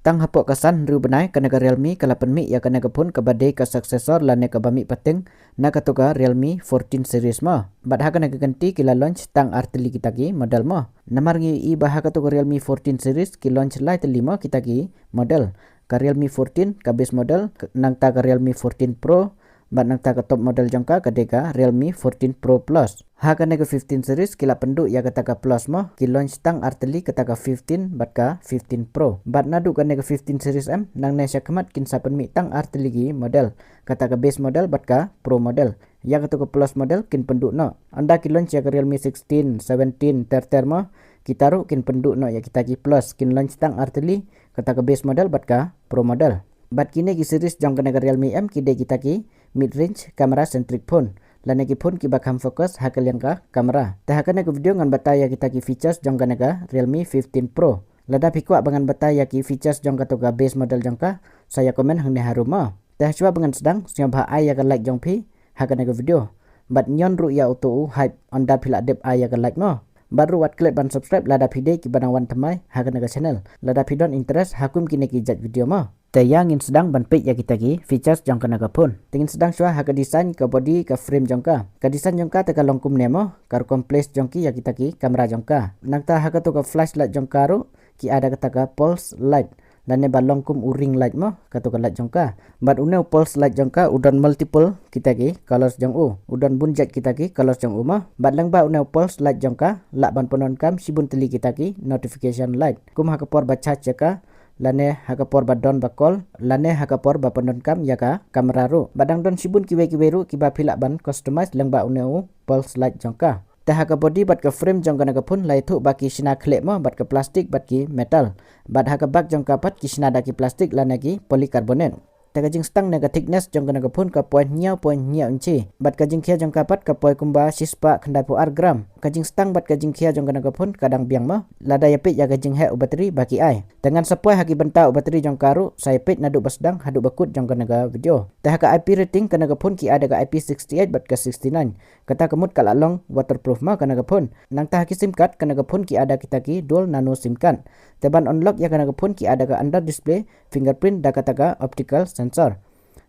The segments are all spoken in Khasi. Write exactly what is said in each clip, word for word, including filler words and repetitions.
Tang hapoh ka san hynriew bnai kane ka Realme ka la pynmih ïa kane ka phone kaba dei ka successor lane kaba mih pateng na kato ka Realme fourteen series mo. Bad ha kane ka kynti ki la launch tang ar tylli kita ki model mo. Namar ngi ïohi ba ha kato ka Realme fourteen series ki launch lai tylli mo kita ki model. Ka Realme fourteen ka base model, nangta ka Realme fourteen Pro, bad nangta ka top model jong ka ka dei ka Realme fourteen Pro Plus. Ha kane ka fifteen series ki la pynduh ïa kata ka Plus mo, ki launch tang ar tylli kata ka fifteen bad ka fifteen Pro. Bad naduh kane ka fifteen series em, nangne sha khmat kin sa pynmih tang ar tylli ki model, kata ka base model bad ka Pro model. Ïa kato ka Plus model kin pynduh noh. Ynda ki launch ïa ka Realme sixteen, seventeen ter ter mo, kita ruh kin pynduh noh ïa kita ki Plus, kin launch tang ar tylli, kata ka base model bad ka Pro model. Bad kine ki series jong kane ka Realme em ki dei kita ki mid range camera centric phone, lane ki phone kiba kham focus ha ka liang ka camera. Te ha kane ka video ngan batai ïa kita ki features jong kane ka Realme fifteen Pro. Lada phi kwah ba ngan batai ïa ki features jong kato ka base model jong ka, sa ïa comment hangne harum mo. Te hashwa ba ngan sdang, sngewbha ai ïa ka like jong phi ha kane ka video. Bad ñion ruh ïa uto u hype ynda phi la dep ai ïa ka like mo. Bad ruh wat klet ban subscribe lada phi dei kiba nang wan thymmai ha kane ka channel, lada phi don interest ha kum kine ki jait video mo. Te ïa ngin sdang ban peit ïa kita ki features jong kane ka phone. Te ngin sdang shuwa ha ka design, ka body, ka frame jong ka. Ka design jong ka te ka long kumne mo, ka rukom place jong ki ïa kita ki camera jong ka. Nangta ha kato ka flashlight jong ka ruh ki ai da kata ka pulse light, lane ba long kum u ring light mo, kato ka light jong ka. Bad une u pulse light jong ka u don multiple kita ki colors jong u, u don bun jait kita ki colors jong u mo. Bad lyngba une u pulse light jong ka lah ban pyndonkam shibun tylli kita ki notification light, kum ha ka por ba charge ïa ka, lane ha ka por ba don ba call, lane ha ka por ba pyndonkam ïa ka camera ruh. Bad dang don shibun kiwei kiwei ruh kiba phi lah ban customize lyngba une u pulse light jong ka. Te ha ka body bad ka frame jong kane ka phone la ïathuh ba ki shna khleh mo bad ka plastic bad ki metal. Bad ha ka back jong ka pat ki shna da ki plastic lane ki polycarbonate. Te ka jingstang ne ka thickness jong kane ka phone ka poi hynñiew point hynñiew inchi. Bad ka jingkhia jong ka pat ka poi kumba shispah khyndaiphew ar gram. Ka jingstang bad ka jingkhia jong kane ka phone ka dang biang mo. Lada ïa peit ïa ka jingheh u battery ba ki ai, te ngan sa poi ha ki bynta u battery jong ka ruh, sa ïa peit naduh ba sdang haduh ba kut jong kane ka video. Te ha ka I P rating kane ka phone ki ai da ka I P sixty-eight bad ka sixty-nine. Kata ka mut ka la long waterproof mo kane ka phone. Nangta ha ki sim card kane ka phone ki ai da kita ki dual nano sim card. Te ban unlock ïa kane ka phone ki ai da ka under display fingerprint da kata ka optical sensor.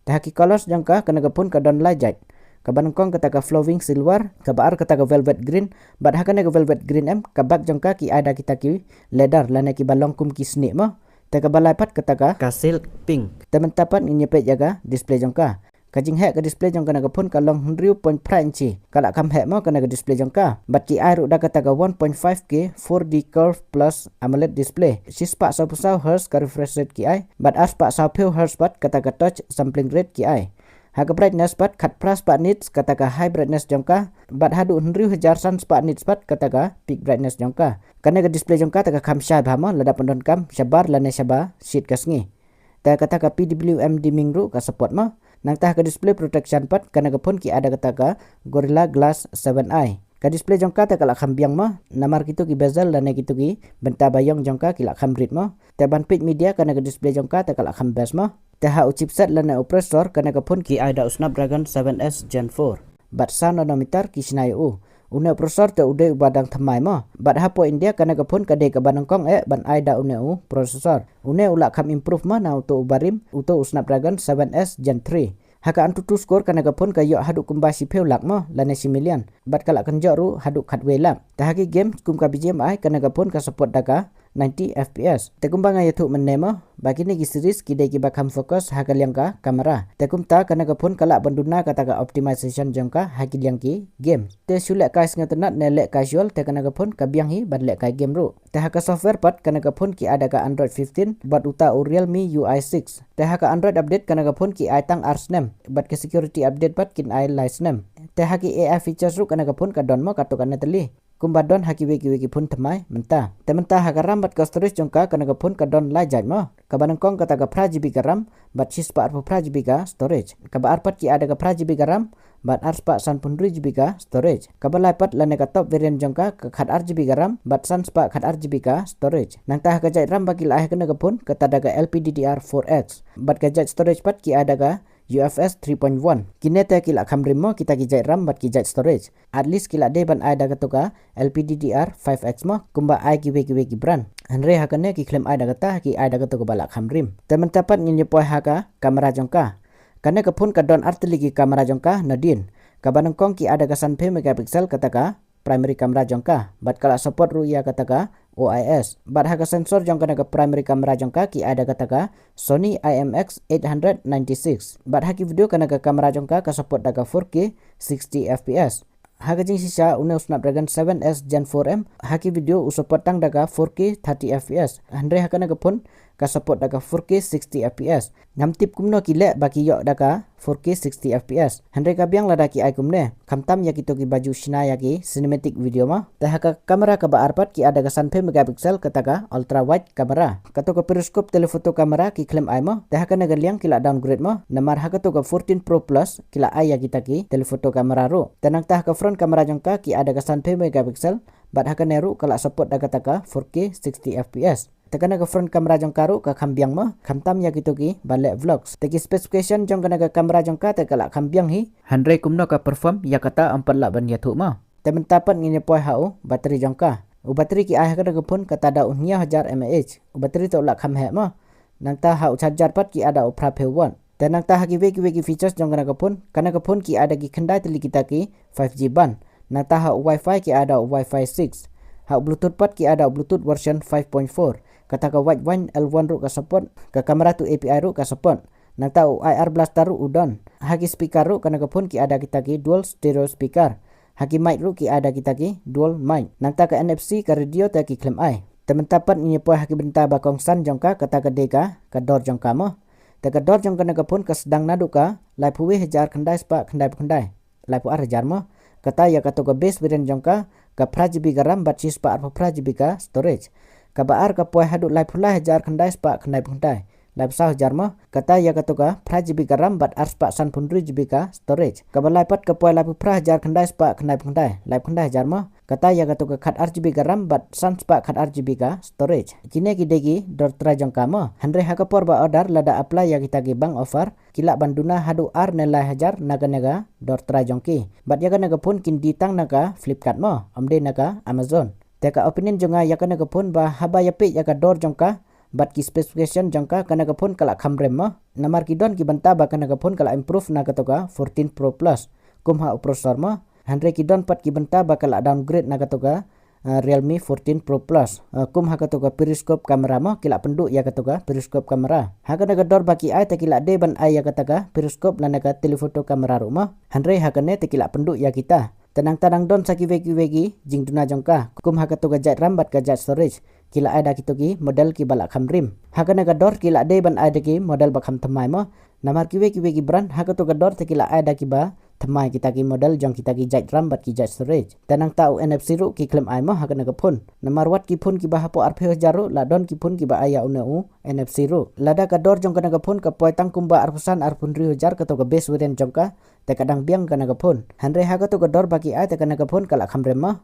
Te ha ki colors jong ka kane ka phone ka don lai jait. Kaba nyngkong kata ka flowing silver, kaba ar kata ka velvet green, bad ha kane ka velvet green em, ka back jong ka ki ai da kita ki leather lane kiba long kum ki snieh mo. Te kaba lai pat kata ka, ka silk pink. Te mynta pat ngin ïa peit ïa ka display jong ka. Ka jingheh ka display jong kane ka phone ka long hynriew point phra inchi. Ka la kham heh mo kane ka display jong ka. Bad ki ai ruh da kata ka one point five K four D Curve Plus AMOLED display. Shispah sawphew saw hertz ka refresh rate ki ai. Bad arspah sawphew hertz pat kata ka touch sampling rate ki ai. Ha ka brightness pat khatphra spah nits kata ka high brightness jong ka. Bad haduh hynriew hajar san spah nits pat kata ka peak brightness jong ka. Kane ka display jong ka te ka kham shai bha mo lada pyndonkam shabar lane shaba shit ka sngi. Te kata ka P W M dimming ruh ka support mo. Nangta ha ka display protection pat kane ka phone ki ai da kata ka Gorilla Glass seven i. Ka display jong ka te ka la kham biang mo, namar kito ki bezel lane kito ki bynta baïong jong ka ki la kham rit mo. Te ban peit media kane ka display jong ka te ka la kham best mo. Te ha u chipset lane u processor kane ka phone ki ai da u Snapdragon seven S Gen four. Bad saw nanometer ki shna ïa u. Une u processor te u dei uba dang thymmai mo. Bad hapoh India kane ka phone ka dei kaba nyngkong eh ban ai da une u processor. Une u la kham improve mo na uto uba rim, uto u Snapdragon seven S Gen three. Ha ka AnTuTu score kane ka phone ka ïoh haduh kumba shiphew lak mo, lane shi million. Bad ka la kynjoh ruh haduh khatwei lak. Te ha ki game kum ka B G M I kane ka phone ka support da ka ninety F P S. Te kumba nga ïathuh mynne mo, ba kine ki series ki dei kiba kham focus ha ka liang ka camera. Te kumta kane ka phone ka lah ban duna kata ka optimization jong ka ha ki liang ki game. Te shu lehkai sngewtynnat ne leh casual te kane ka phone ka biang hi ban lehkai game ruh. Te ha ka software pat kane ka phone ki ai da ka Android fifteen bad uta u Realme U I six. Te ha ka Android update kane ka phone ki ai tang ar snem bad ka security update pat kin ai lai snem. Te ha ki A I features ruh kane ka phone ka don mo katto katne tylli. Kumba don ha kiwei kiwei ki phone thymmai mynta. Te mynta ha ka RAM bad ka storage jong ka kane ka phone ka don lai jait mo. Kaba nyngkong kata ka phra G B ka RAM bad shispah arphew phra G B ka storage. Kaba ar pat ki ai da ka phra G B ka RAM bad arspah sanphew hynriew G B ka storage. Kaba lai pat lane ka top variant jong ka ka khatar G B ka RAM bad sanspah khatar G B ka storage. Nangta ha ka jait RAM ba ki la ai ha kane ka phone kata da ka L P D D R four X. Bad ka jait storage pat ki ai da ka U F S three point one. Kine te ki la kham rim mo kita ki jait RAM bad ki jait storage. At least ki la dei ban ai da kato ka L P D D R five X mo kumba ai kiwei kiwei ki brand. Hynrei ha kane ki khlem ai da kata, ki ai da kato kaba la kham rim. Te mynta pat ngin ïa poi ha ka camera jong ka. Kane ka phone ka don artylli ki camera jong ka nadien. Kaba nyngkong ki ai da ka sanphew megapixel kata ka primary camera jong ka bad ka la support ruh ïa kata ka O I S. Bad ha ka sensor jong kane ka primary camera jong ka ki ai da kata ka Sony I M X eight hundred ninety-six. Bad ha ki video kane ka camera jong ka ka support da ka four K sixty F P S. Ha ka jingshisha une u Snapdragon seven S Gen four M, ha ki video u support tang da ka four K thirty F P S. Hynrei ha kane ka phone ka support da ka four K sixty F P S. Ngam tip kumno ki leh ba ki ïoh da ka four K sixty F P S. Hynrei ka biang lada ki ai kumne. Khamtam ïa kito kiba ju shna ïa ki cinematic video mo. Te ha ka camera kaba ar pat ki ai da ka sanphew megapixel kata ka ultra wide camera. Kato ka periscope telephoto camera ki khlem ai mo. Te ha kane ka liang ki la downgrade mo. Namar ha kato ka fourteen Pro Plus ki la ai ïa kita ki telephoto camera ruh. Te nangta ha ka front camera jong ka ki ai da ka sanphew megapixel. Bad ha kane ruh ka la support da kata ka four K sixty F P S. Te kane ka front camera jong ka ruh ka kham biang mo, khamtam ïa kito kiba leh vlogs. Te ki specification jong kane ka camera jong ka te ka la kham biang hi. Hynrei kumno ka perform ïa kata ym pat lah ban ïathuh mo. Te mynta pat ngin ïa poi ha u battery jong ka. U battery ki ai ha kane ka phone kata da u hynñiew hajar mAh. U battery te u la kham heh mo. Nangta ha u charger pat ki ai da u phraphew watt. Te nangta ha kiwei kiwei ki features jong kane ka phone, kane ka phone ki ai da ki khyndai tylli kita ki five G band. Nangta ha u Wi-Fi ki ai da u Wi-Fi six. Ha u Bluetooth pat ki ai da u Bluetooth version five point four. Kata ka wide band L one ruh ka support, ka camera to A P I ruh ka support. Nangta u I R blaster ruh u don. Ha ki speaker ruh kane ka phone ki ai da kita ki dual stereo speaker. Ha ki mic ruh ki ai da kita ki dual mic. Nangta ka N F C, ka radio te ki khlem ai. Te mynta pat ngin ïa poi ha ki bynta ba kongsan jong ka, kata ka dei ka, ka dor jong ka mo. Te ka dor jong kane ka phone ka sdang naduh ka laiphew wei hajar khyndai spah khyndaiphew khyndai. Laiphew ar hajar mo. Kata ïa kato ka base variant jong ka, ka phra G B ka RAM bad shispah arphew phra G B ka storage. Kaba ar ka poi haduh laiphew lai hajar khyndai spah khyndaiphew khyndai. Laiphew saw hajar mo. Kata ïa kato ka phra G B ka RAM bad arspah sanphew hynriew G B ka storage. Kaba lai pat ka poi laiphew phra hajar khyndai spah khyndaiphew khyndai. Laiphew khyndai hajar mo. Kata ïa kato ka khat ar G B ka RAM bad san spah khat ar G B ka storage. Kine ki dei ki dor trai jong ka mo. Hynrei ha ka por ba order lada apply ïa kita ki bank offer, ki lah ban duna haduh ar ne lai hajar na kane ka dor trai jong ki. Bad ïa kane ka phone kin die tang na ka Flipkart mo, ym dei na ka Amazon. Te ka opinion jong nga ïa kane ka phone ba haba ïa peit ïa ka dor jong ka bad ki specification jong ka, kane ka phone ka la kham rem mo. Namar ki don ki bynta ba kane ka phone ka la improve na kato ka fourteen Pro Plus. Kum ha u processor mo. Hynrei ki don pat ki bynta ba ka la downgrade na kato ka, uh, Realme fourteen Pro Plus. Uh, kum ha kato ka periscope camera mo, ki la pynduh ïa kato ka periscope camera. Ha kane ka dor ba ki ai te ki la dei ban ai ïa kata ka periscope lane ka telephoto camera ruh mo. Hynrei ha kane te ki la pynduh ïa kita. Te nangta dang don sa kiwei kiwei ki jingduna jong ka. Kum ha kato ka jait RAM bad ka jait storage. Ki la ai da kito ki model kiba la kham rem. Ha kane ka dor ki la dei ban ai da ki model ba kham thymmai mo. Namar kiwei kiwei ki brand ha kato ka dor te ki la ai da kiba thymmai kita ki model jong kita ki jait RAM bad ki jait storage. Te nangta u N F C ruh ki khlem ai mo ha kane ka phone. Namar wat ki phone kiba hapoh arphew hajar ruh la don ki phone kiba ai ïa une u N F C ruh. Lada ka dor jong kane ka phone ka poi tang kumba arphew san arphew hynriew hajar kato ka base variant jong ka. Te ka dang biang kane ka phone. Hynrei ha kato ka dor ba ki ai te kane ka phone ka la kham rem mo.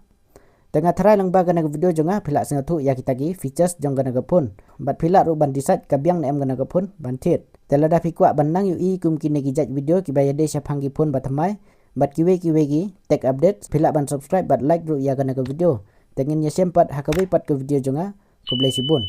Te nga tharai lang ba kane ka video jong nga phi la sngewthuh ïa kita ki features jong kane ka phone. Bad phi lah ruh ban decide ka biang ne em kane ka phone ban thied. Te lada phi kwah ban nang ïohi kum kine ki jait video kiba ïadei shaphang ki phone ba thymmai bad kiwei kiwei ki tech updates, phi lah ban subscribe bad like ruh ïa kane ka video. Te ngin ïashem pat ha kawei pat ka video jong nga. Khublei shibun.